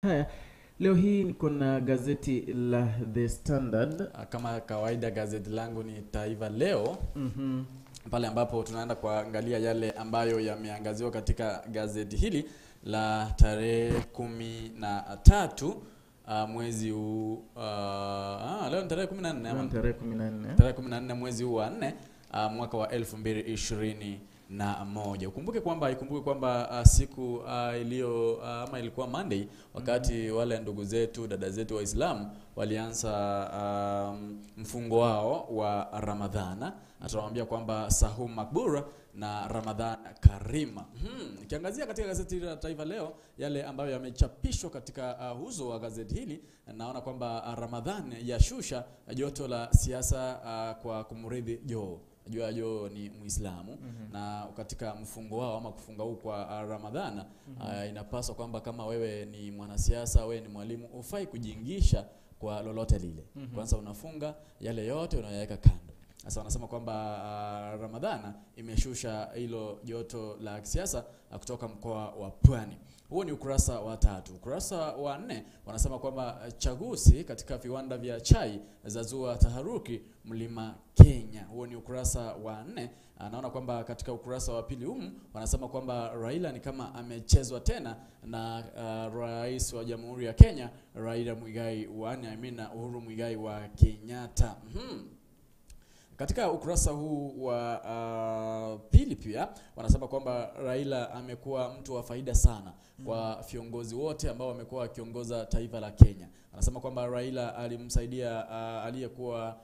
Haya, leo hii niko na gazeti la The Standard. Kama kawaida gazeti langu ni Taifa Leo. Pale ambapo tunaenda kuangalia yale ambayo yameangaziwa katika gazeti hili la tarehe 13 mwezi huu, leo ni tarehe 14 Leo ama ni tarehe 14. Tarehe 14 mwezi huu wa 4 mwaka wa 2021. Ukumbuke kwamba ikumbuke kwamba siku iliyo ama ilikuwa Monday wakati wale ndugu zetu dada zetu Waislamu walianza mfungo wao wa Ramadhana. Atawaambia kwamba Sahum Makbura na Ramadhan Karima. Nikiangazia katika gazeti la Taifa Leo yale ambayo yamechapishwa katika uso wa gazeti hili, naona kwamba Ramadhan yashusha joto la siasa kwa kumridhi Joho. Najua Joho ni Muislamu na katika mfungo wao ama kufunga huu kwa Ramadhana inapaswa kwamba kama wewe ni mwanasiasa, wewe ni mwalimu, hufai kujiingisha kwa lolote lile. Kwanza unafunga yale yote unayaweka kando. Sasa wanasema kwamba Ramadhana imeshusha hilo joto la kisiasa kutoka mkoa wa Pwani. Huo ni ukurasa wa 3. Ukurasa wa 4 wanasema kwamba chaguzi katika viwanda vya chai zazua taharuki Mlima Kenya. Huo ni ukurasa wa 4. Naona kwamba katika ukurasa wa 2 humu wanasema kwamba Raila ni kama amechezwa tena na rais wa Jamhuri ya Kenya Raila Muigai wa Uhuru Muigai wa Kenyatta. Katika ukurasa huu wa pili pia wanasema kwamba Raila amekuwa mtu wa faida sana kwa viongozi wote ambao wamekuwa wakiongoza taifa la Kenya. Anasema kwamba Raila alimsaidia aliyekuwa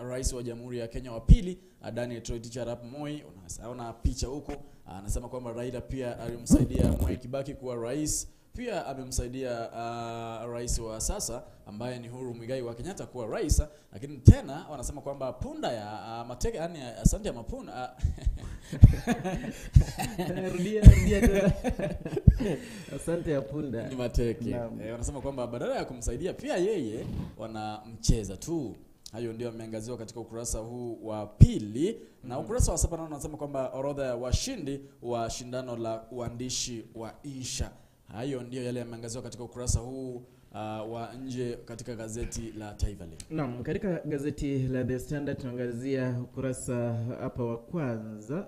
rais wa Jamhuri ya Kenya wa pili Daniel Toroitich arap Moi. Unaona picha huko. Anasema kwamba Raila pia alimsaidia Mwai Kibaki kuwa rais. Pia amemsaidia rais wa sasa ambaye ni Uhuru Muigai wa Kenyatta kuwa rais. Lakini tena wanasema kwamba punda ya mateke, yani asante ya mapunda. Rudia tena. Asante ya punda ni mateke. Wanasema kwamba badala ya kumsaidia pia yeye wanamcheza tu. Hayo ndio yameangaziwa katika ukurasa huu wa pili. Na ukurasa wa 7 naona wanasema kwamba orodha ya washindi wa shindano la uandishi wa insha. Hayo ndio yale yameangaziwa katika ukurasa huu wa nje katika gazeti la Taifa Leo. Naam, katika gazeti la The Standard tunaangazia ukurasa hapa wa kwanza.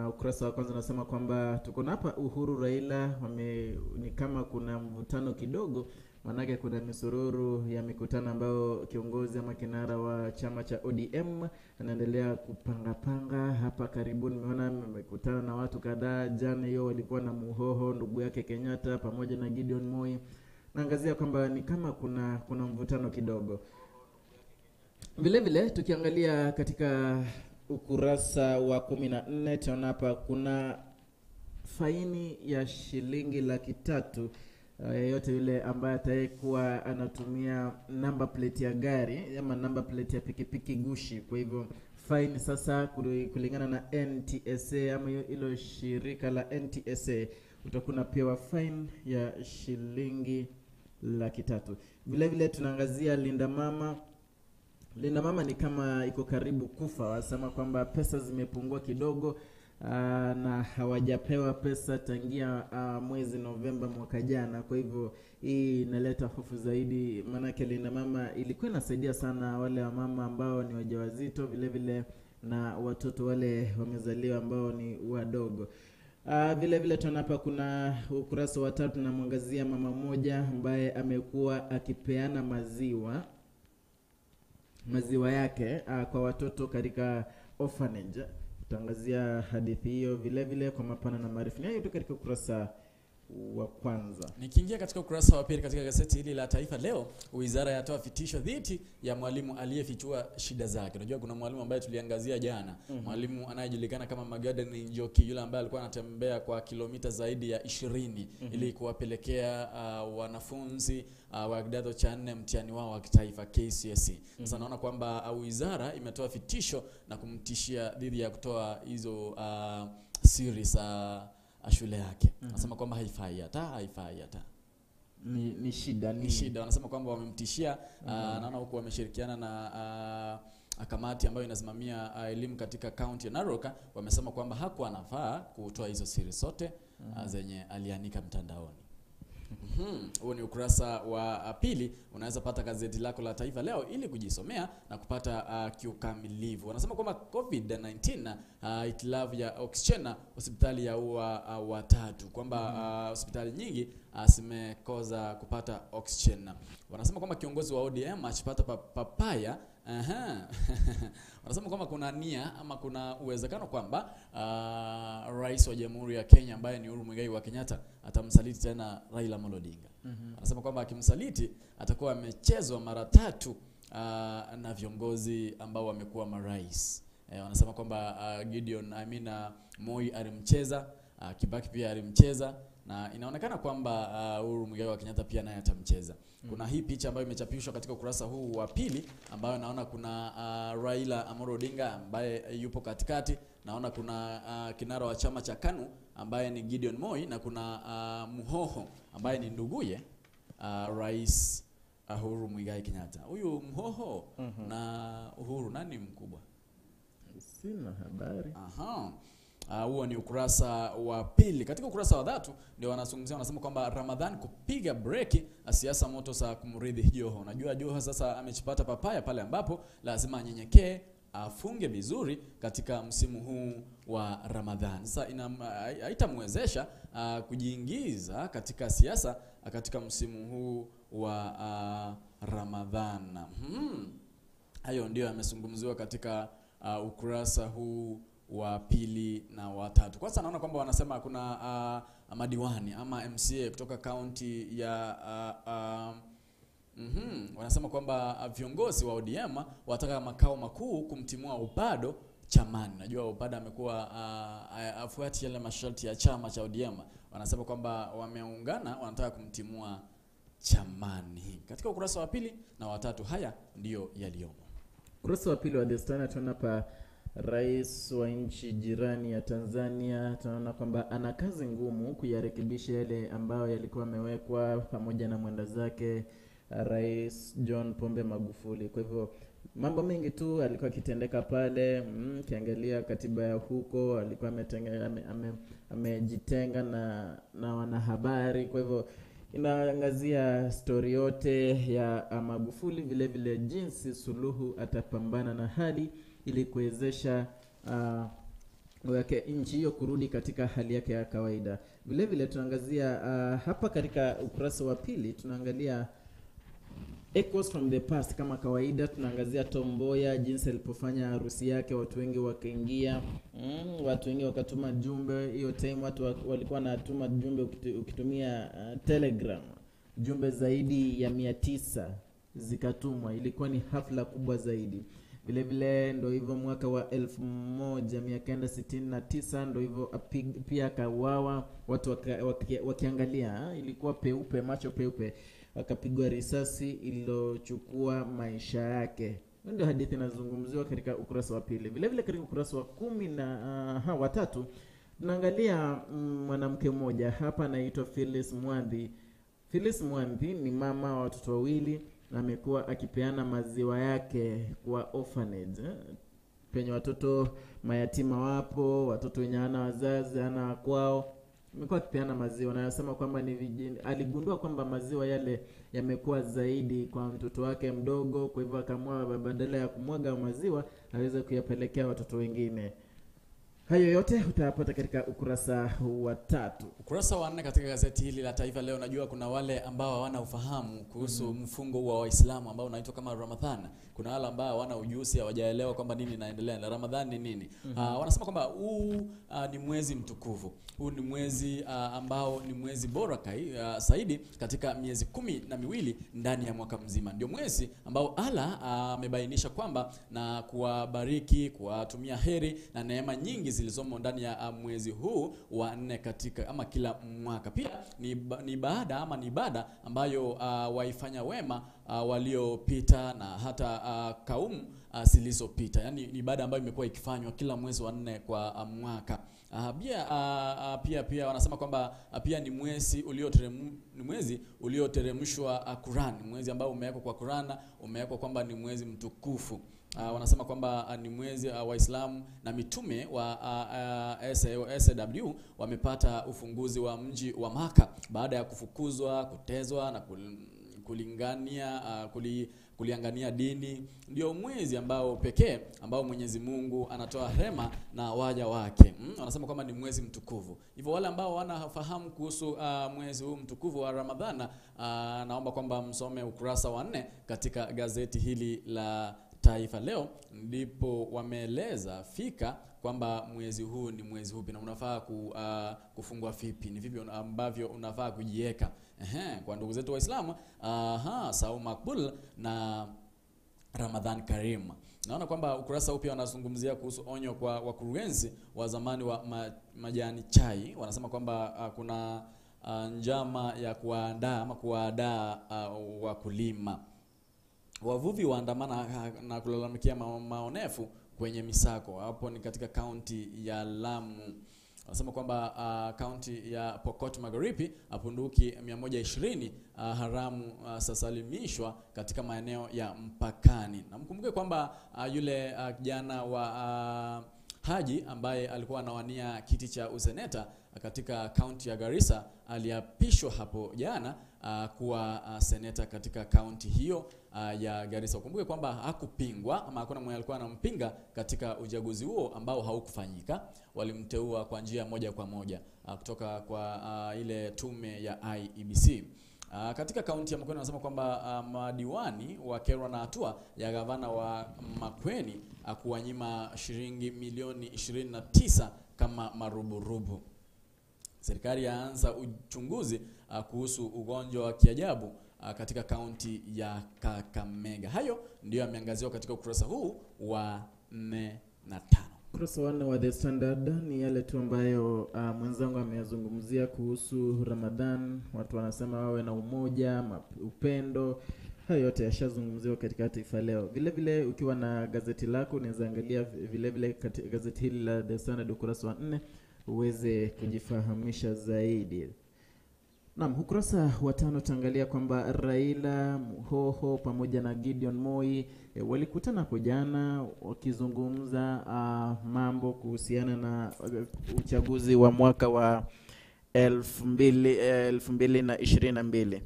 Ukurasa wa kwanza unasema kwamba tuko na hapa Uhuru Raila ni kama kuna mvutano kidogo, manake kuna misururu ya mikutano ambayo kiongozi ama kinara wa chama cha ODM anaendelea kupanga hapa karibuni. Nimeona amekutana na watu kadhaa. Jana hiyo walikuwa na Muhoho ndugu yake Kenyatta pamoja na Gideon Moi. Naangazia kwamba ni kama kuna mvutano kidogo. Vile vile tukiangalia katika ukurasa wa 14 tunaona hapa kuna faini ya shilingi 300,000 yeyote yule ambaye atakayekuwa anatumia number plate ya gari ama number plate ya pikipiki gushi. Kwa hivyo fine sasa kulingana na NTSA ama hilo shirika la NTSA utakuwa unapewa fine ya shilingi 300,000. Vile vile tunaangazia Linda Mama. Linda Mama ni kama iko karibu kufa. Wasema kwamba pesa zimepungua kidogo na hawajapewa pesa tangia mwezi Novemba mwaka jana. Kwa hivyo hii inaleta hofu zaidi, maanake Linda Mama ilikuwa inasaidia sana wale wamama ambao ni wajawazito, vile vile na watoto wale wamezaliwa ambao ni wadogo. Vile vile tunaona hapa kuna ukurasa wa 3 tunamwangazia mama mmoja ambaye amekuwa akipeana maziwa yake kwa watoto katika orphanage. Tutaangazia hadithi hiyo vile vile kwa mapana na marefu. Ni hayo tu katika ukurasa wa kwanza. Nikiingia katika ukurasa wa pili katika gazeti hili la Taifa Leo, wizara yatoa vitisho dhidi ya mwalimu aliyefichua shida zake. Unajua kuna mwalimu ambaye tuliangazia jana, mwalimu anayejulikana kama Magaden Njoki, yule ambaye alikuwa anatembea kwa kilomita zaidi ya 20 ili kuwapelekea wanafunzi wa kidato cha 4 mtihani wao wa kitaifa KCSE. Sasa naona kwamba wizara imetoa vitisho na kumtishia dhidi ya kutoa hizo siri za shule yake. Anasema kwamba haifai hata. Ni shida, ni shida. Wanasema kwamba wamemtishia. Naona huku wameshirikiana na kamati ambayo inasimamia elimu katika kaunti ya Narok. Wamesema kwamba hakuwa anafaa kutoa hizo siri zote zenye alianika mtandaoni. Huo ni ukurasa wa pili. Unaweza pata gazeti lako la Taifa Leo ili kujisomea na kupata kiukamilifu. Wanasema kwamba COVID-19 itilafu ya oksijeni hospitali ya ua watatu, kwamba hospitali nyingi zimekosa kupata oksijeni. Wanasema kwamba kiongozi wa ODM achipata papaya. Wanasema kwamba kuna nia ama kuna uwezekano kwamba rais wa Jamhuri ya Kenya ambaye ni Uhuru Muigai wa Kenyatta atamsaliti tena Raila Amolo Odinga. Anasema kwamba akimsaliti atakuwa amechezwa mara tatu na viongozi ambao wamekuwa marais. Wanasema kwamba Gideon Amina Moi alimcheza, Kibaki pia alimcheza, na inaonekana kwamba Uhuru Muigai wa Kenyatta pia naye atamcheza. Kuna hii picha ambayo imechapishwa katika ukurasa huu wa pili ambayo naona kuna Raila Amolo Odinga ambaye yupo katikati, naona kuna kinara wa chama cha KANU ambaye ni Gideon Moi, na kuna Muhoho ambaye ni nduguye Rais Uhuru Muigai Kenyatta. Huyu Muhoho na Uhuru nani mkubwa? Sina habari. Aha. Huo ni ukurasa wa pili. Katika ukurasa wa tatu ndio wanazungumzia, wanasema kwamba Ramadhan kupiga breki siasa moto saa kumridhi Joho. Unajua Joho sasa amechipata papaya pale ambapo lazima anyenyekee, afunge vizuri katika msimu huu wa Ramadhan. Sasa haitamwezesha kujiingiza katika siasa katika msimu huu wa Ramadhan. Hayo ndio yamezungumziwa katika ukurasa huu wa pili na wa tatu. Kwanza naona kwamba wanasema kuna madiwani ama MCA kutoka kaunti ya wanasema kwamba viongozi wa ODM wataka makao makuu kumtimua Obado chamani. Najua Obado amekuwa afuati yale masharti ya chama cha ODM. Wanasema kwamba wameungana, wanataka kumtimua chamani. Katika ukurasa wa pili na wa tatu haya ndiyo yaliyomo. Ukurasa wa pili wa The Standard tunaona pa rais wa nchi jirani ya Tanzania, tunaona kwamba ana kazi ngumu kuyarekebisha yale ambayo yalikuwa yamewekwa pamoja na mwenda zake Rais John Pombe Magufuli. Kwa hivyo mambo mengi tu alikuwa akitendeka pale. Kiangalia katiba ya huko alikuwa amejitenga na wanahabari. Kwa hivyo inaangazia story yote ya Magufuli, vile vile jinsi Suluhu atapambana na hali ili kuwezesha nchi hiyo kurudi katika hali yake ya kawaida. Vile vile tunaangazia hapa katika ukurasa wa pili tunaangalia Echoes from the Past. Kama kawaida tunaangazia Tom Mboya, jinsi alipofanya harusi yake, watu wengi wakaingia, watu wengi wakatuma jumbe. Hiyo time watu walikuwa wanatuma jumbe ukitumia Telegram, jumbe zaidi ya 900 zikatumwa. Ilikuwa ni hafla kubwa zaidi. Vile vile ndio hivyo mwaka wa 1969 ndio hivyo pia akauawa, watu wakiangalia, ilikuwa peupe, macho peupe, akapigwa risasi iliyochukua maisha yake. Ndio hadithi inazungumziwa katika ukurasa wa pili. Vile vile katika ukurasa wa 13 tunaangalia mwanamke mmoja hapa anaitwa Phyllis Mwanthi. Phyllis Mwanthi ni mama wa watoto wawili na amekuwa akipeana maziwa yake kwa orphanage, penye watoto mayatima wapo, watoto wenye hana wazazi, hana kwao. Amekuwa akipeana maziwa na anasema kwamba ni vijini, aligundua kwamba maziwa yale yamekuwa zaidi kwa mtoto wake mdogo, kwa hivyo akaamua badala ya kumwaga maziwa aweze kuyapelekea watoto wengine. Hayo yote utayapata katika ukurasa wa 3. Ukurasa wa 4 katika gazeti hili la Taifa Leo. Najua kuna wale ambao hawana ufahamu kuhusu mfungo wa Waislamu ambao unaitwa kama Ramadhan. Kuna wale ambao hawana ujuzi, hawajaelewa kwamba nini inaendelea na Ramadhan ni nini. Wanasema kwamba huu ni mwezi mtukufu. Huu ni mwezi ambao ni mwezi bora zaidi katika miezi 12 ndani ya mwaka mzima. Ndio mwezi ambao Allah amebainisha kwamba na kuwabariki, kuwatumia heri na neema nyingi zilizomo ndani ya mwezi huu wa 4 katika ama kila mwaka. Pia ni baada ama ni ibada ambayo waifanya wema waliopita na hata kaumu zilizopita. Yaani ni ibada ambayo imekuwa ikifanywa kila mwezi wa 4 kwa mwaka. Pia wanasema kwamba pia ni mwezi ulioteremshwa Quran, mwezi ambao umewekwa kwa Quran, umewekwa kwamba ni mwezi mtukufu. Wanasema kwamba ni mwezi Waislamu na mitume wa SAW wamepata ufunguzi wa mji wa Maka baada ya kufukuzwa, kutezwa na kuliangania dini. Ndio mwezi ambao pekee ambao Mwenyezi Mungu anatoa rehema na waja wake. Wanasema kwamba ni mwezi mtukufu. Hivyo wale ambao wanafahamu kuhusu mwezi huu mtukufu wa Ramadhana, naomba kwamba msome ukurasa wa 4 katika gazeti hili la Taifa Leo, ndipo wameeleza fika kwamba mwezi huu ni mwezi upi na unafaa kufungwa vipi, ni vipi ambavyo unafaa kujiweka. Kwa ndugu zetu Waislamu, Saumu Makbul na Ramadhan Karim. Naona kwamba ukurasa huu pia wanazungumzia kuhusu onyo kwa wakurugenzi wa zamani wa majani chai. Wanasema kwamba kuna njama ya kuandaa ama kuwaandaa wakulima. Wavuvi waandamana na kulalamikia maonefu kwenye misako. Hapo ni katika kaunti ya Lamu. Wanasema kwamba kaunti ya Pokot Magharibi bunduki 120 haramu sasalimishwa katika maeneo ya mpakani. Na mkumbuke kwamba yule kijana wa Haji ambaye alikuwa anawania kiti cha useneta katika kaunti ya Garissa aliapishwa hapo jana kuwa seneta katika kaunti hiyo ya Garissa. Ukumbuke kwamba hakupingwa ama hakuna mwenye alikuwa anampinga katika uchaguzi huo ambao haukufanyika. Walimteua kwa njia moja kwa moja kutoka kwa ile tume ya IEBC. Katika kaunti ya Makueni wanasema kwamba madiwani wakerwa na hatua ya gavana wa Makueni kuwanyima shilingi milioni 29 kama maruburubu. Serikali yaanza uchunguzi kuhusu ugonjwa wa kiajabu katika kaunti ya Kakamega. Hayo ndio yameangaziwa katika ukurasa huu wa 4 na 5. Ukurasa wa 4 wa The Standard ni yale tu ambayo mwenzangu ameyazungumzia kuhusu Ramadhan. Watu wanasema wawe na umoja, upendo. Hayo yote yashazungumziwa katika Taifa Leo. Vile vile ukiwa na gazeti lako unaweza angalia vile vile katika gazeti hili la The Standard ukurasa wa 4 uweze kujifahamisha zaidi. Naam, ukurasa wa 5 tutaangalia kwamba Raila, Muhoho pamoja na Gideon Moi walikutana hapo jana wakizungumza mambo kuhusiana na uchaguzi wa mwaka wa 2022.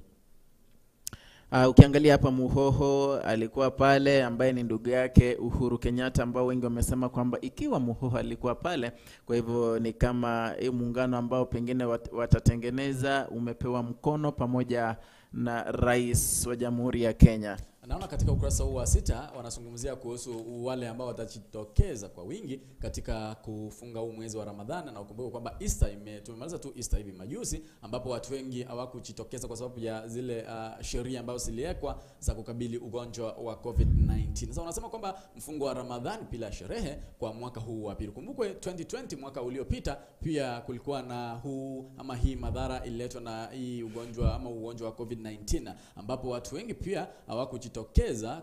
Ukiangalia hapa Muhoho alikuwa pale, ambaye ni ndugu yake Uhuru Kenyatta, ambao wengi wamesema kwamba ikiwa Muhoho alikuwa pale, kwa hivyo ni kama muungano ambao pengine watatengeneza umepewa mkono pamoja na rais wa Jamhuri ya Kenya. Naona katika ukurasa huu wa 6 wanazungumzia kuhusu wale ambao watajitokeza kwa wingi katika kufunga huu mwezi wa Ramadhani, na ukumbuke kwamba Easter tumemaliza tu Easter hivi majuzi, ambapo watu wengi hawakujitokeza kwa sababu ya zile sheria ambazo ziliwekwa za kukabili ugonjwa wa COVID-19. Sasa wanasema kwamba mfungo wa Ramadhani bila sherehe kwa mwaka huu wa pili. Kumbukwe 2020 mwaka uliopita pia kulikuwa na huu ama hii madhara ililetwa na hii ugonjwa ama ugonjwa wa COVID-19, ambapo watu wengi pia hawakujitokeza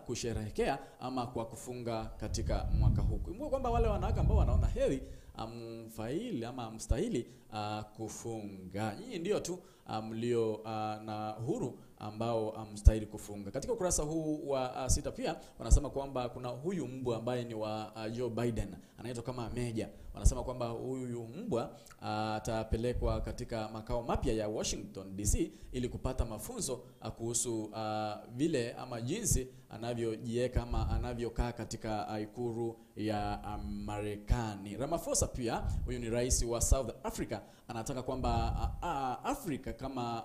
kusherehekea ama kwa kufunga katika mwaka huu. Kumbuka kwamba wale wanawake ambao wanaona heri amfaili ama amstahili kufunga. Nyinyi ndio tu mlio na huru ambao amstahili kufunga. Katika ukurasa huu wa 6 pia wanasema kwamba kuna huyu mbwa ambaye ni wa Joe Biden, anaitwa kama Meja. Wanasema kwamba huyu mbwa atapelekwa katika makao mapya ya Washington DC ili kupata mafunzo kuhusu vile ama jinsi anavyojiweka ama anavyokaa katika ikulu ya Marekani. Ramaphosa pia, huyu ni rais wa South Africa, anataka kwamba Afrika kama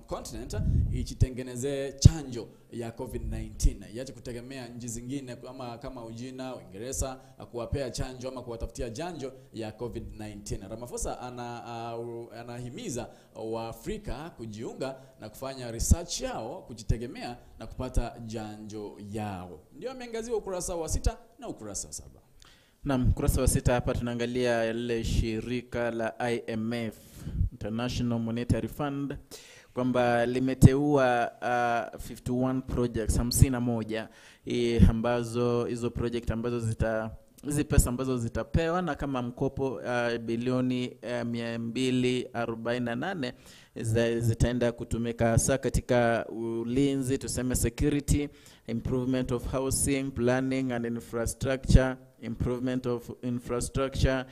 continent ijitengenezee chanjo ya COVID-19. Iache kutegemea nchi zingine ama kama Uchina, Uingereza kuwapea chanjo ama kuwatafutia chanjo ya COVID-19. Ramaphosa anahimiza Waafrika kujiunga na kufanya research yao, kujitegemea na kupata chanjo yao. Ndio ameangaziwa ukurasa wa 6 na ukurasa wa 7. Naam, ukurasa wa 6 hapa tunaangalia ile shirika la IMF, International Monetary Fund, kwamba limeteua 51 projects, 51 ambazo hizo project ambazo hizi pesa ambazo zitapewa na kama mkopo bilioni 248 zitaenda kutumika hasa katika ulinzi, tuseme security, improvement of housing, planning and infrastructure, improvement of infrastructure,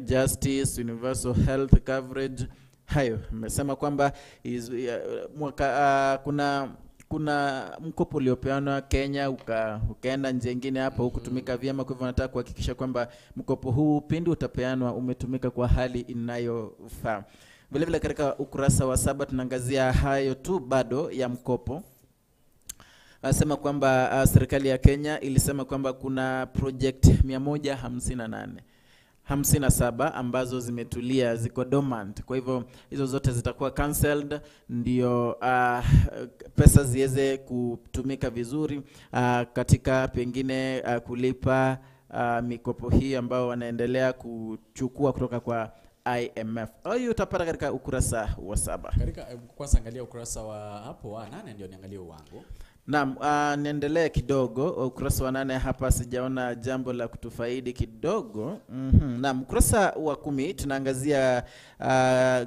justice, universal health coverage. Hayo amesema kwamba mwaka kuna mkopo uliopeanwa Kenya ukaenda nje nyingine hapo hukutumika vyema. Kwa hivyo nataka kuhakikisha kwamba mkopo huu pindi utapeanwa umetumika kwa hali inayofaa. Vile vile katika ukurasa wa 7 tunaangazia hayo tu bado ya mkopo. Anasema kwamba serikali ya Kenya ilisema kwamba kuna project 158 57 ambazo zimetulia, ziko dormant. Kwa hivyo hizo zote zitakuwa cancelled ndio pesa ziweze kutumika vizuri katika pengine kulipa mikopo hii ambao wanaendelea kuchukua kutoka kwa IMF. Hiyo utapata katika ukurasa wa 7. Katika kwanza angalia ukurasa wa hapo wa 8 ndio niangalie wangu. Naam, niendelee kidogo ukurasa wa 8 hapa sijaona jambo la kutufaidi kidogo. Naam, ukurasa wa 10 tunaangazia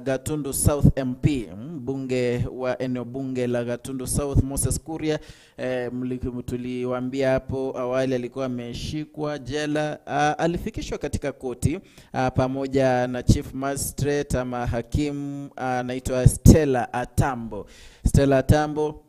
Gatundu South MP, mbunge wa eneo bunge la Gatundu South Moses Kuria. Tuliwaambia hapo awali alikuwa ameshikwa jela, alifikishwa katika koti pamoja na Chief Magistrate ama hakimu anaitwa Stella Atambo. Stella Atambo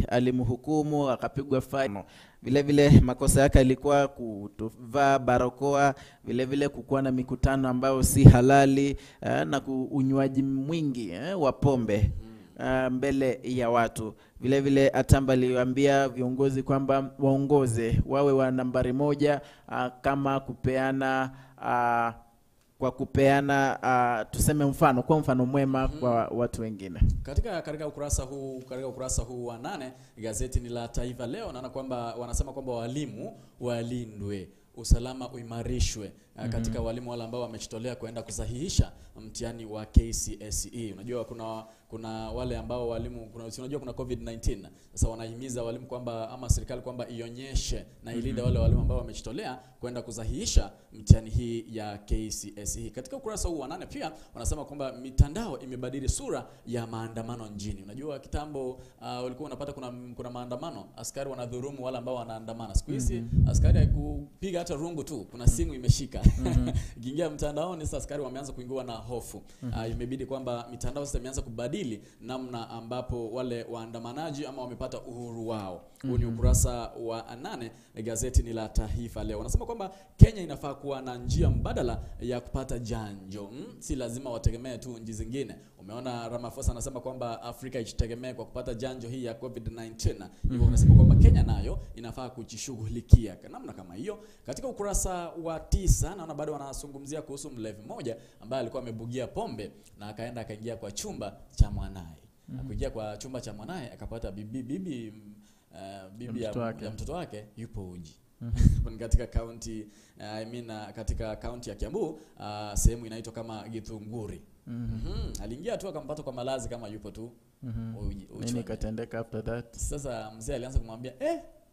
alimhukumu akapigwa faini. Vile vile makosa yake alikuwa kutovaa barakoa, vile vile kukuwa na mikutano ambayo si halali, na unywaji mwingi wa pombe mbele ya watu. Vile vile Atamba aliwaambia viongozi kwamba waongoze wawe wa nambari 1 kama kupeana kwa kupeana tuseme mfano, kwa mfano mwema kwa watu wengine. Katika ukurasa huu, katika ukurasa huu wa 8 gazeti ni la Taifa Leo, naona kwamba wanasema kwamba walimu walindwe, usalama uimarishwe katika walimu wale ambao wamejitolea kuenda kusahihisha mtihani wa KCSE. Unajua kuna wale ambao walimu unajua kuna COVID-19. Sasa wanahimiza walimu kwamba ama serikali kwamba ionyeshe na ilinde wale walimu ambao wamejitolea kwenda kusahihisha mtihani hii ya KCSE. Katika ukurasa huu wa 8 pia wanasema kwamba mitandao imebadili sura ya maandamano nchini. Unajua kitambo ulikuwa unapata kuna maandamano, askari wanadhurumu wale ambao wanaandamana. Siku hizi askari haikupiga hata rungu tu, kuna simu imeshika. Ikiingia mtandaoni sasa askari wameanza kuingiwa na hofu. Imebidi kwamba mitandao sasa imeanza kubadili namna ambapo wale waandamanaji ama wamepata uhuru wao. Huu ni ukurasa wa 8, gazeti ni la Taifa Leo. Wanasema kwamba Kenya inafaa kuwa na njia mbadala ya kupata chanjo. Si lazima wategemee tu nchi zingine. Umeona Ramaphosa anasema kwamba Afrika ijitegemee kwa kupata chanjo hii ya COVID-19. Hivyo wanasema kwamba Kenya nayo inafaa kujishughulikia kwa namna kama hiyo. Katika ukurasa wa 9 naona bado wanazungumzia kuhusu mlevi mmoja ambaye alikuwa amebugia pombe na akaenda akaingia kwa chumba cha mwanae. Akaingia kwa chumba cha mwanae akapata bibi ya mtoto wake yupo uji. Katika county katika county ya Kiambu, sehemu inaitwa kama Githunguri. Aliingia tu akampata kwa malazi kama yupo tu. Nini katendeka after that? Sasa mzee alianza kumwambia,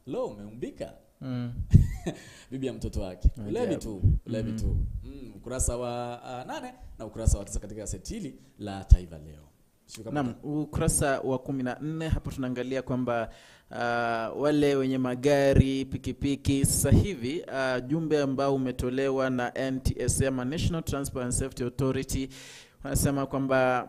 lo umeumbika. Bibi ya mtoto wake. Ulevi tu. Ukurasa wa 8 na ukurasa wa 9 katika gazeti hili la Taifa Leo. Naam, ukurasa wa 14 hapo tunaangalia kwamba wale wenye magari, pikipiki sasa hivi jumbe ambao umetolewa na NTSA, National Transport and Safety Authority, wanasema kwamba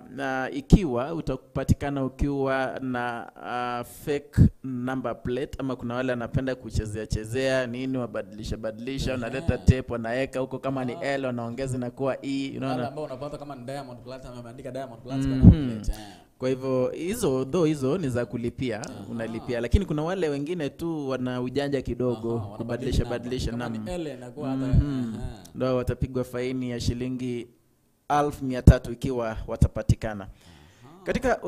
ikiwa utapatikana ukiwa na fake number plate, ama kuna wale wanapenda kuchezea chezea nini, wabadilisha badilisha, wanaleta tape wanaweka huko, kama ni L wanaongeza na kuwa E, unaona ambao unapata kama ni Diamond Platinum ameandika Diamond Platinum kwa number plate. Kwa hivyo hizo ni za kulipia, unalipia, lakini kuna wale wengine tu wana ujanja kidogo kubadilisha badilisha namba. Ndio watapigwa faini ya shilingi 1,300 ikiwa watapatikana. Katika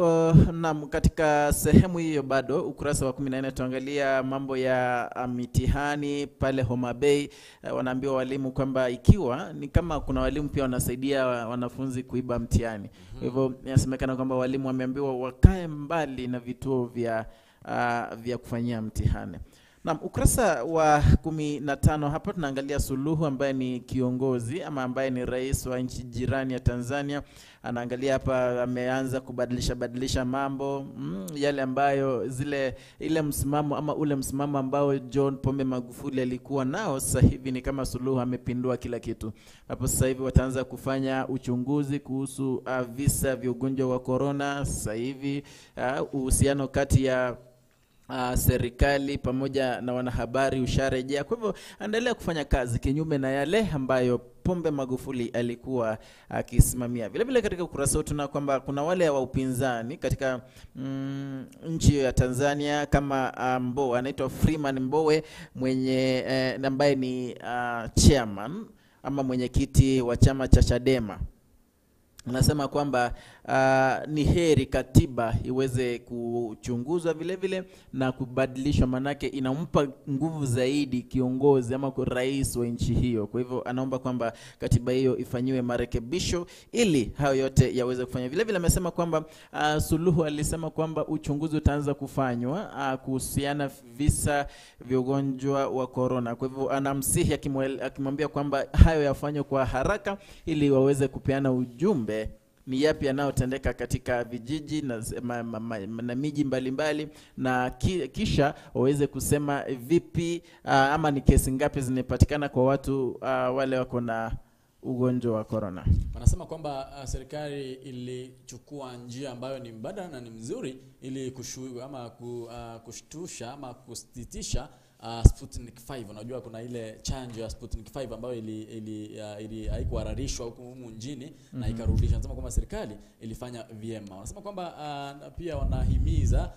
katika sehemu hiyo bado ukurasa wa 14 tuangalia mambo ya mitihani pale Homa Bay. Wanaambiwa walimu kwamba ikiwa ni kama kuna walimu pia wanasaidia wanafunzi kuiba mtihani. Kwa hivyo inasemekana kwamba walimu wameambiwa wakae mbali na vituo vya kufanyia mtihani. Naam, ukurasa wa 15 hapa tunaangalia Suluhu ambaye ni kiongozi ama ambaye ni rais wa nchi jirani ya Tanzania. Anaangalia hapa, ameanza kubadilisha badilisha mambo yale ambayo ile msimamo ama ule msimamo ambao John Pombe Magufuli alikuwa nao, sasa hivi ni kama Suluhu amepindua kila kitu. Hapo sasa hivi wataanza kufanya uchunguzi kuhusu visa vya ugonjwa wa corona. Sasa hivi uhusiano kati ya serikali pamoja na wanahabari usharejea. Kwa hivyo endelea kufanya kazi kinyume na yale ambayo Pombe Magufuli alikuwa akisimamia. Vile vile katika ukurasa wetu tuna kwamba kuna wale wa upinzani katika nchi ya Tanzania kama Mbowe, anaitwa Freeman Mbowe mwenye ambaye ni chairman ama mwenyekiti wa chama cha Chadema. Anasema kwamba ni heri katiba iweze kuchunguzwa vile vile na kubadilishwa, manake inampa nguvu zaidi kiongozi ama rais wa nchi hiyo. Kwa hivyo anaomba kwamba katiba hiyo ifanyiwe marekebisho ili hayo yote yaweze kufanywa. Vile vile amesema kwamba Suluhu alisema kwamba uchunguzi utaanza kufanywa kuhusiana visa vya ugonjwa wa corona. Kwa hivyo anamsihi akimwambia kwamba hayo yafanywe kwa haraka ili waweze kupeana ujumbe ni yapi yanayotendeka katika vijiji na miji mbalimbali, na kisha waweze kusema vipi ama ni kesi ngapi zimepatikana kwa watu wale wako na ugonjwa wa corona. Wanasema kwamba serikali ilichukua njia ambayo ni mbadala na ni mzuri ili kushtusha ama kusitisha Sputnik 5. Unajua kuna ile chanjo ya Sputnik 5 ambayo ili haikuharakishwa huku humu nchini na ikarudishwa. Wanasema kwamba serikali ilifanya vyema. Wanasema kwamba pia wanahimiza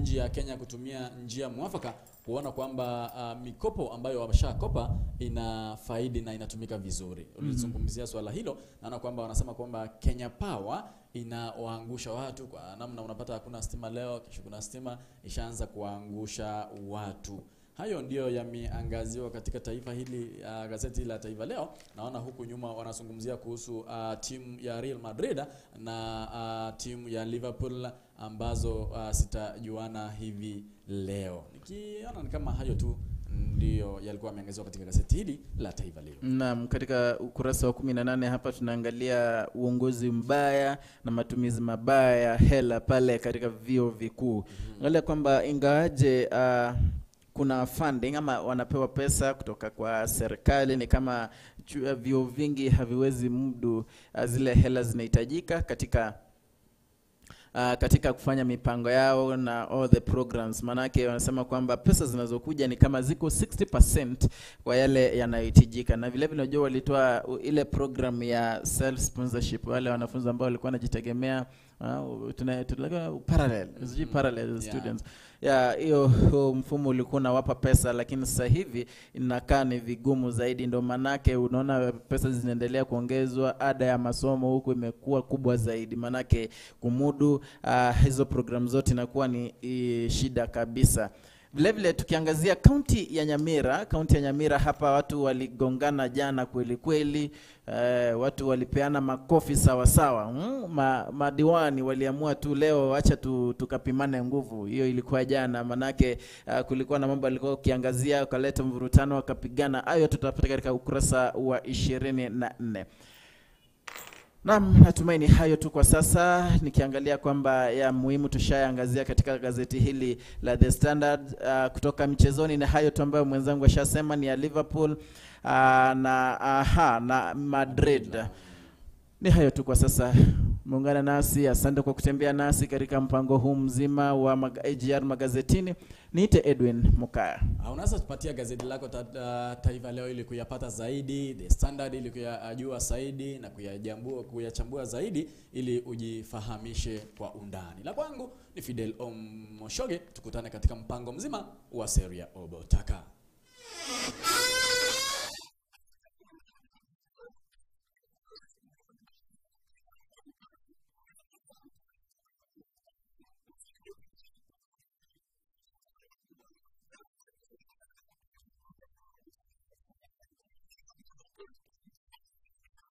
nchi ya Kenya kutumia njia mwafaka kuona kwamba mikopo ambayo wameshakopa ina faidi na inatumika vizuri. Ulizungumzia swala hilo, naona kwamba wanasema kwamba Kenya Power inawaangusha watu kwa namna unapata hakuna stima leo, kesho kuna stima, ishaanza kuangusha watu. Hayo ndio yameangaziwa katika taifa hili, gazeti la Taifa Leo. Naona huku nyuma wanazungumzia kuhusu timu ya Real Madrid na timu ya Liverpool ambazo sitajuana hivi leo. Nikiona ni kama hayo tu ndio yalikuwa yameangaziwa katika gazeti hili la Taifa Leo. Naam, katika ukurasa wa 18 hapa tunaangalia uongozi mbaya na matumizi mabaya ya hela pale katika vyuo vikuu. Angalia kwamba ingawaje kuna funding ama wanapewa pesa kutoka kwa serikali, ni kama vyuo vingi haviwezi mudu zile hela zinahitajika katika kufanya mipango yao na all the programs. Manake wanasema kwamba pesa zinazokuja ni kama ziko 60% kwa yale yanayohitajika. Na vile vile unajua walitoa ile program ya self sponsorship, wale wanafunzi ambao walikuwa wanajitegemea, parallel, parallel students. Hiyo mfumo ulikuwa unawapa pesa, lakini sasa hivi inakaa ni vigumu zaidi. Ndio manake unaona pesa zinaendelea kuongezwa, ada ya masomo huku imekuwa kubwa zaidi, manake kumudu hizo program zote inakuwa ni shida kabisa. Vile vile tukiangazia kaunti ya Nyamira, kaunti ya Nyamira hapa watu waligongana jana kweli kweli, watu walipeana makofi sawa sawa. Madiwani waliamua tu leo acha tukapimane nguvu. Hiyo ilikuwa jana, manake kulikuwa na mambo alikuwa ukiangazia ukaleta mvurutano wakapigana. Hayo tutapata katika ukurasa wa 24. Naam, natumaini hayo tu kwa sasa, nikiangalia kwamba ya muhimu tushaangazia katika gazeti hili la The Standard. Kutoka michezoni na hayo tu ambayo mwenzangu ashasema ni ya Liverpool na Madrid. Ni hayo tu kwa sasa. Muungana nasi, asante kwa kutembea nasi katika mpango huu mzima wa AGR magazetini. Niite Edwin Mukaya. Unaweza tupatia gazeti lako Taifa Leo ili kuyapata zaidi, The Standard ili kuyajua zaidi na kuyachambua zaidi ili ujifahamishe kwa undani. La kwangu ni Fidel Omoshoge, tukutane katika mpango mzima wa Seria Obotaka.